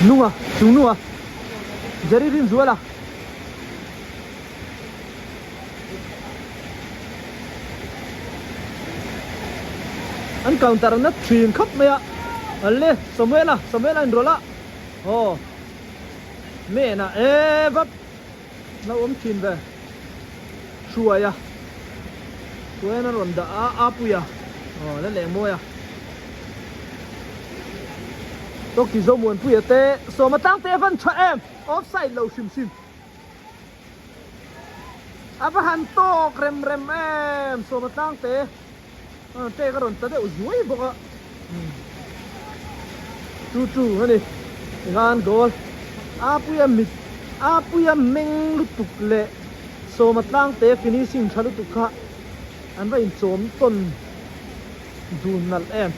Nunga, chung nunga. Jerry Rinzuala. An counter na thin khawp mai a. Alle Samuela, Samuela in rawlh a. Aw. Mena e vap. Lo awm thin ve. Hruaia. Hruaia'n a rawn dah a, Apuia. Aw, la leh mawi a. Tawki Zomuanpuia te sawma tlang te a van tha em! Offside lo hrim hrim. A va han tawk rem rem em! Sawma tlang te. Tek a rawn ta deuh zuai bawk a. Chu chu a ni. Tikhan goal Apuia mit Apuia meng lutuk leh Sawma tlangte finishing tha lutuk kha an va inchawm tawn dun nalh em.